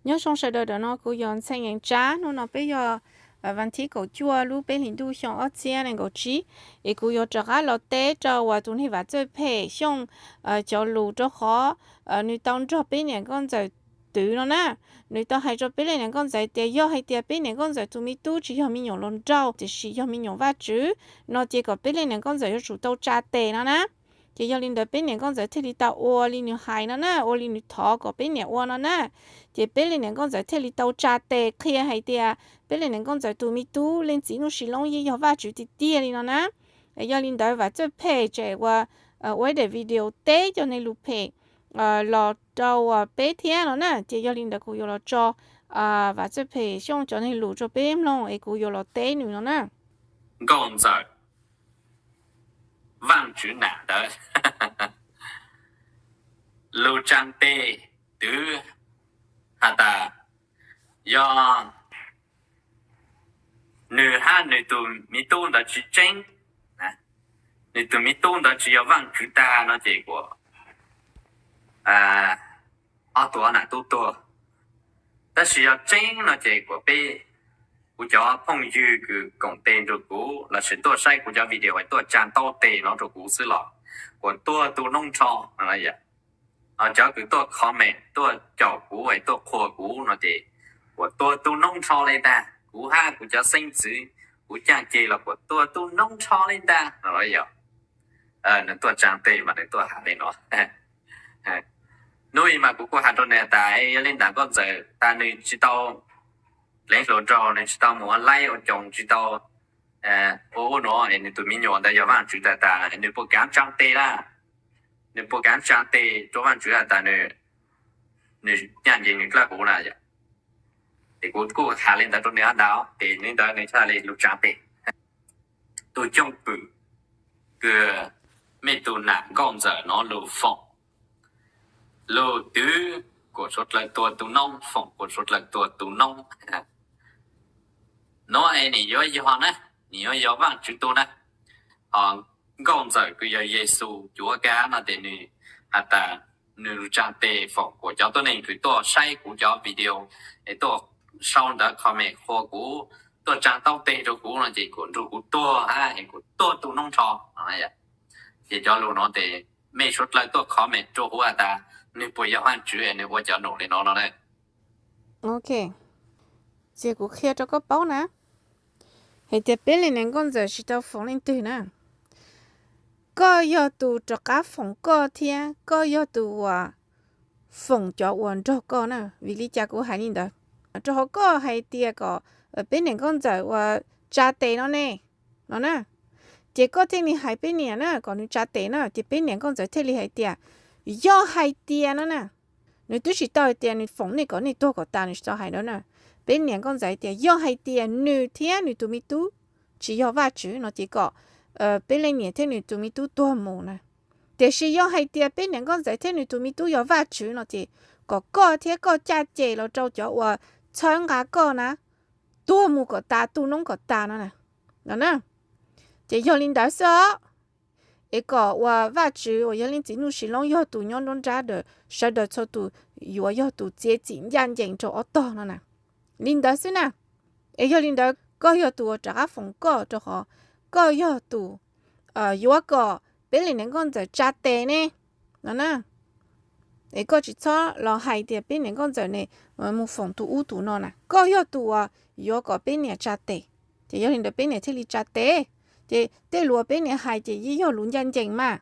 Nyob zoo sawv daws, ntawm no kuv yog Ntxhee Yeev Tsab. Hnub no peb yog vas thib kaum cuaj lub peb hlis ntuj xyoo ob txhiab nees nkaum tsib, es kuv yuav rov qab los teb rau uas tus neeg Vam Txawj Phem Xyooj cov lus, rau qhov nws tau nrog peb niam nkauj ntxawm twv no na. Nws tau hais rau peb leej niam nkauj ntxawm tias yog hais tias peb niam nkauj ntxawm tus me tub tsis yog me nyuam hluas nraug tiam sis yog me nyuam Vajtswv no ces kom peb leej niam nkauj ntxawm yuav tsum tau tsa tes no na. Ces yog li ntawd peb niam nkauj ntxawm thiaj li tau ua li nws hais no na, ua li nws thov kom peb niam ua no na. Ces peb leej niam nkauj ntxawm thiaj li tau tsa tes qhia hais tias peb leej niam nkauj ntxawm tus me tub Leej Txiv Nuj Sis Loob yeej yog Vajtswv tiag tiag li no na. Yog li ntawd Vam Txawj Phem tseem ua ua ib daim video teb cov neeg lus phem los rau peb thiab no na. Ces yog li ntawd kuv yuav los tso Vam Txawj Phem Xyooj cov neeg lus rau peb mloog es kuv yuav los teb nws no na. Nkauj ntxawm Vaajtswv nam ntawd lug tsaa tes twv has tas yog nwg hab nwg tug miv tub ntawd tsi tseeb, nwg tug miv tub ntawd tsi yog Vaajtswv tag no ces kuas ob tug nam tub tuag. Tab sis yog tseeb no ces kuas peb, kuv cov phooj ywg kws koom tes nrug kuv lossis tuaj saib kuv cov video es tuaj tsaa taub tes no rua kuv xwb los kuas tuag tu noob nrho. Cov kws tuaj comment tuaj caum kuv es tuaj qhuas kuv no ces kuas tuag tu noob nrho le ntag. Kuv hab kuv cov xeeb ntxwv, kuv caaj ceg los kuas tuag tu noob nrho le ntag no los yog. Nwg tuaj tsaa tes mas nwg tuaj has le no. Nub i mas kuv kuj has rua nwg tas yog le ntaag nkauj ntxawm tas nwg tsi tau leev hluas nraug, nwg tsi tau moog ua laib ua coos, tsi tau ua ua nuav es nwg tug miv nyuas ntawd yog Vaajtswv tag tas nwg puas kaav tsaa tes na? Nwg puas kaav tsaa tes rua Vaajtswv has tas nwg, nwg nyaaj nceeg nwg dlawb huv na? Es kuv kuj has le ntawd rua nwg hab ntag, tes le ntawd nwg txhaj le lug tsaa tes. Tug cwj pwm kws mej tug nam nkauj ntxawm nuav lug foom, lug twv kuas suav dlawg tuag tu noob, foom kuas suav dlawg tuag tu noob. Nuav es nwg yuav yog na, nwg yuav yog Vaajtswv tug na. Ho nkauj ntxawm kws yog Yexus cuav kag no tes nwg has tas nwg lug tsaa tes foom kuas cov tuab neeg kws tuaj saib kuv cov video es tuaj sau ntawv comment qhuas kuv, tuaj tsaa taub tes rua kuv no ces kuas nrug kuv tuag hab es kuas tuag tu noob nrho. Ces cov lug nuav tes mej suav dlawg tuaj comment rua huv has tas nwg puas yog Vaajtswv es nwg ua cov num le nuav no na. Ok, ces kuv qhia rua koj paub na, hais tias peb le niam nkauj ntxawm tsis tau foom leej twg na. Koj yog tus rov qab foom koj thiab koj yog tus uas foom cov uas nrog koj na. Vim li cas kuv hais li ntawd? Rau qhov koj hais tias kom peb niam nkauj ntxawm uas tsa tes no ne, no na. Ces koj thiaj li hais peb niam na kom nws tsa tes na, ces peb niam nkauj ntxawm thiaj li hais tias, yog hais tias no na, nws twb tsis tau hais tias nws foom nej kom nej tuag kom tas, nws tsis tau hais ntawd na. Peb niam nkauj ntxawm hais tias yog hais tias nws thiab nws tus me tub tsis yog Vajtswv no ces kom peb leej niam thiab nws tus me tub tuag mus na. Tiam sis yog hais tias peb niam nkauj ntxawm thiab nws tus me tub yog Vajtswv no ces kom koj thiab koj caj ces los rau cov uas txhawb nqa koj na, tuag mus kom tas, tu noob kom tas no na. No na, ces yog li ntawd xwb os. Es kom uas Vajtswv uas yog Leej Txiv Nuj Sis Loob yog tus nyob nruab nrab sawv daws txhua tus, yuav yog tus txiav txim ncaj ncees rau ob tog no na. Li ntawd xwb na. Es yog li ntawd koj yog tus uas rov qab foom koj rau qhov koj yog tus yuav kom peb le niam nkauj ntxawm tsa tes ne, no na. Es koj tsis txhob los hais tias peb niam nkauj ntxawm ne mus foom tus ub tus no na, koj yog tus uas yuav kom peb niam tsa tes. Ces yog li ntawd peb niam thiaj li tsa tes. Ces tej lus uas peb niam hais ces yeej yog lus ncaj ncees mas,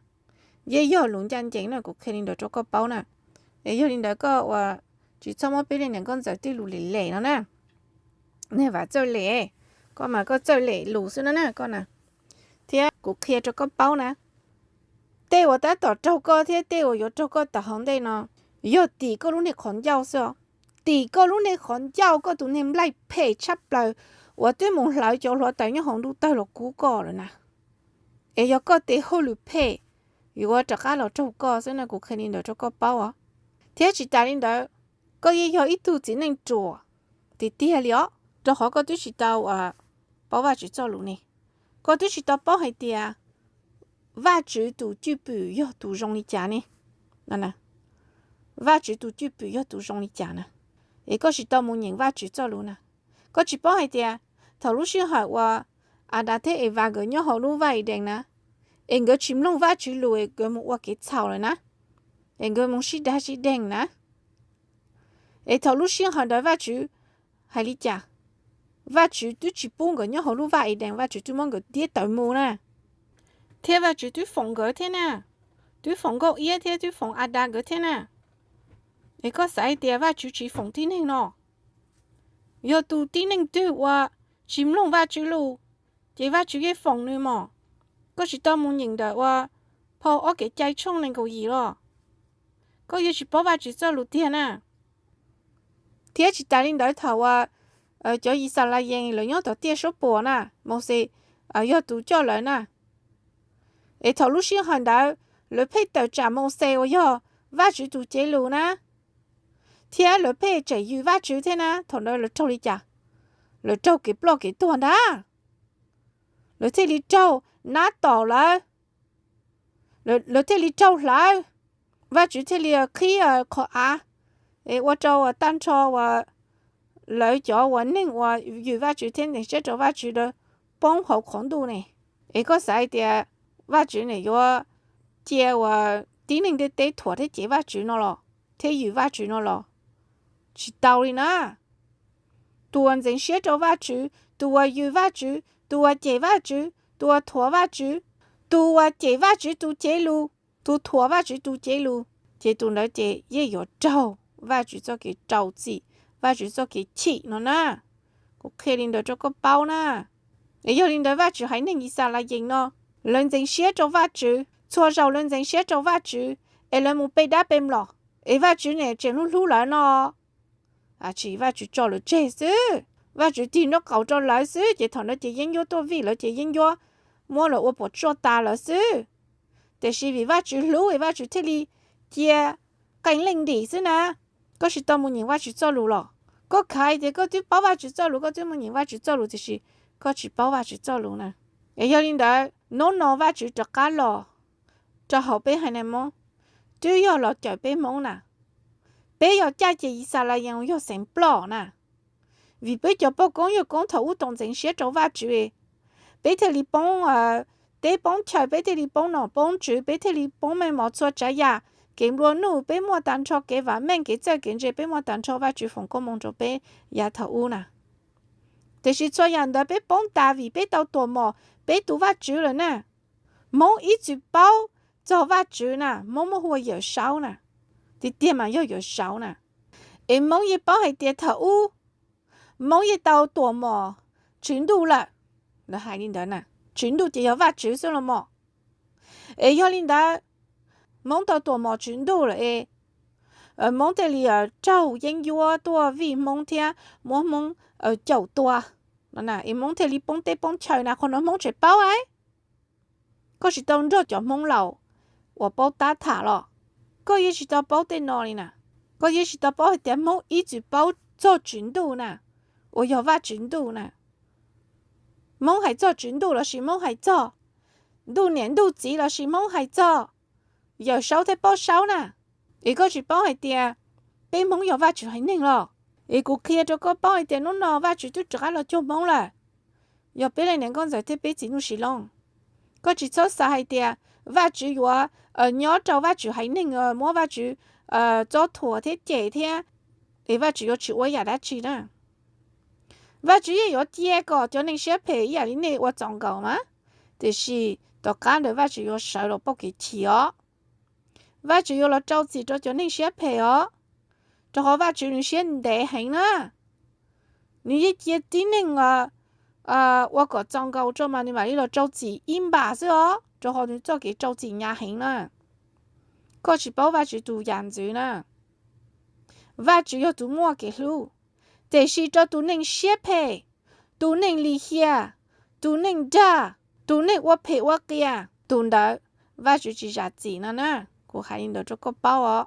yeej yog lus ncaj ncees na, kuv qhia li ntawd rau koj paub na. Es yog li ntawd koj uas tsis txhob muab peb le niam nkauj ntxawm tej lus lem lem no na. Niag Vam Txawj Lem, koj mas koj txawj lem lus xwb no na koj na. Thiab kuv qhia rau koj paub na, tej uas tab tom raug koj thiab tej uas yuav raug koj tom hauv ntej no, yog tim koj lub niag qhov ncauj xwb os. Tim koj lub niag qhov ncauj, koj tus niag nplaig phem tshaj plaws uas twb mus hlawv cov hluav taws nyob hauv ntuj tawg los kub koj lawm na. Es yog koj tes hauj lwm phem yuav rov qab los raug koj xwb no, kuv qhia li ntawd rau koj paub os. Thiab tsis tas li ntawd, koj yeej yog ib tug txiv neej ruam tiag tiag li os, rau qhov koj twb tsis tau paub Vajtswv txoj lus ne. Koj twb tsis tau paub hais tias Vajtswv tus cwj pwm yog tus zoo li cas ne. Vajtswv tus cwj pwm yog tus zoo li cas na. Es koj tsis tau mus nyeem Vajtswv txoj lus na. Koj tsis paub hais tias thaum lub sij hawm uas Adas thiab Evas nkawd nyob hauv lub vaj Edees na, es nkawd tsis mloog Vajtswv lus es nkawd mus ua kev txhaum lawm na, es nkawd mus sib dag sib deeg na. Es thaum lub sij hawm ntawd Vajtswv hais li cas? Vajtswv twb tsis pub nkawd nyob hauv lub vaj Edees, Vajtswv twb muab nkawd tiab tawm mus na. Thiab Vajtswv twb foom nkawd thiab na, twb foom Nkauj Iab thiab twb foom Adas nkawd thiab na. Es koj xav hais tias Vajtswv tsis foom tib neeg no? Yog tus tib neeg twg uas tsis mloog Vajtswv lus, ces Vajtswv yeej foom nws mog. Koj tsis tau mus nyeem ntawm ua phau Ob Kev cai tshooj nees nkaum yim los? Koj yeej tsis paub Vajtswv txoj lus tiag na. Thiab tsis tas li ntawd thaum uas cov Yixalayees lawv nyob tom tiaj suab puam na, Mauxes yog tus coj lawv na. Es thaum lub sij hawm ntawd lawv pheej tawm tsam Mauxes uas yog Vajtswv tus cev lus na, thiab lawv pheej tseem yws Vajtswv thiab na. Thaum ntawd lawv raug li cas? Lawv raug kev ploj kev tuag ntag. Lawv thiaj li raug nab tom lawv, lawv thiaj li raug hlawv. Vajtswv thiaj li qhib qhov av, es ua rau tag nrho uas lawv cov uas neeg uas yws Vajtswv thiab ntxeev siab rau Vajtswv poob hauv qhov ntuj ne. Es koj xav hais tias Vajtswv nim yuav cia uas tib neeg ntiaj teb thuam thiab cem Vajtswv no los, thiab yws Vajtswv no los? Tsis tau li na. Tus uas ntxeev siab rau Vajtswv, tus uas yws Vajtswv, tus uas cem Vajtswv, tus uas thuam Vajtswv, tus uas cem Vajtswv tus cev lus, tus thuam Vajtswv tus cev lus, ces tus ntawd ces yeej yuav raug Vajtswv txoj kev rau txim, Vajtswv txoj kev chim no na. Kuv qhia li ntawd rau koj paub na. Es yog li ntawd Vajtswv haiv neeg Yixalayees no, lawv ntxeev siab rau Vajtswv, txhua zaus lawv ntxeev siab rau Vajtswv, es lawv mus pe dab pe mlom, es Vajtswv nim tseem hlub hlub lawv no. Tsis, Vajtswv tso lawv tseg xwb, Vajtswv tig nraub qaum rau lawv xwb, ces thaum ntawd ces yeeb ncuab tuaj vij lawv ces yeeb ncuab muab lawv ua puas tsuaj tas lawm xwb. Tiam sis vim Vajtswv hlub es Vajtswv thiaj li cia qee leej ntim xwb na. Koj tsis tau mus nyeem Vajtswv txoj lus los? Koj khav tias koj twb paub Vajtswv txoj lus, koj twb mus nyeem Vajtswv txoj lus, tiam sis koj tsis paub Vajtswv txoj lus na. Es yog li ntawd hnub no Vajtswv rov qab los rau hauv peb haiv neeg Hmoob, twb yog los cawm peb Hmoob na. Peb yog caj ces Yixalayees yog xeev ploj na. Vim peb cov poj koob yawg koob thaum ub tau ntxeev siab rau Vajtswv, peb thiaj li poob teb poob chaw, peb thiaj li poob nom poob tswv, peb thiaj li poob meej mom txhua tsav yam, kev nplua nuj peb muaj tag nrho, kev vam meej kev txawj kev ntse peb muaj tag nrho, Vajtswv foom koob hmoov rau peb yav thaum ub na. Tiam sis txhua yam ntawd peb poob tas vim peb tau tuam mom peb tus Vajtswv lawm na. Hmoob ib txwm paub txog Vajtswv na, Hmoob muaj hu ua Yawm Saub na, tiag tiag mas yog Yawm Saub na. Es Hmoob yeej paub hais tias thaum ub Hmoob yeej tau tuam mom Tswv Ntuj lawm, lawv hais li ntawd na. Tswv Ntuj ces yog Vajtswv xwb los mas. Es yog li ntawd Hmoob tau tuam mom Tswv Ntuj lawm es Hmoob thiaj li raug yeeb ncuab tuaj vij Hmoob thiab muab Hmoob caum tua no na, es Hmoob thiaj li poob teb poob chaw na, qhov no Hmoob tseem paub. Koj tsis tau nrog cov Hmoob laus uas paub tab tham los? Koj yeej tsis tau paub tej no li na. Koj yeej tsis tau paub hais tias Hmoob ib txwm paub txog Tswv Ntuj na, uas yog Vajtswv Ntuj na. Hmoob hais txog Tswv Ntuj lossis Hmoob hais txog Ntuj niam Ntuj txiv lossis Hmoob hais txog Yawm Saub thiab Poj Saub na. Es koj tsis paub hais tias peb Hmoob yog Vajtswv haiv neeg los? Es kuv qhia rau koj paub hais tias hnub no Vajtswv twb rov qab los cuag Hmoob lawm. Yog peb leej niam Nkauj Ntxawm thiab peb txiv Nuj Sis Loob, koj tsis txhob xav hais tias Vajtswv yuav nyob rau Vajtswv haiv neeg muab Vajtswv txob thuam thiab cem thiab, es Vajtswv yuav tsis ua yam dab tsi na. Vajtswv yeej yuav cia kom cov neeg siab phem ib yam li nej ua txaus nkaus mas, tiam sis tom qab ntawd Vajtswv yuav sawv los pauj kev chim os. Vajtswv yuav los rau txim rau cov neeg siab phem os, rau qhov Vajtswv nws siab ntev heev na. Nws yeej cia tib neeg ua kom txaus nkaus rau mas nws mam li los rau txim ib npam xwb os, rau qhov nws txoj kev rau txim hnyav heev na. Koj tsis paub Vajtswv tus yam ntxwv na. Vajtswv yog tus muaj kev hlub, tiam sis rau tus neeg siab phem, tus neeg lim hiam, tus neeg dag, tus neeg ua phem ua qias, tus ntawd Vajtswv tsis zam txim no na. Kuv hais li ntawd rau koj paub os.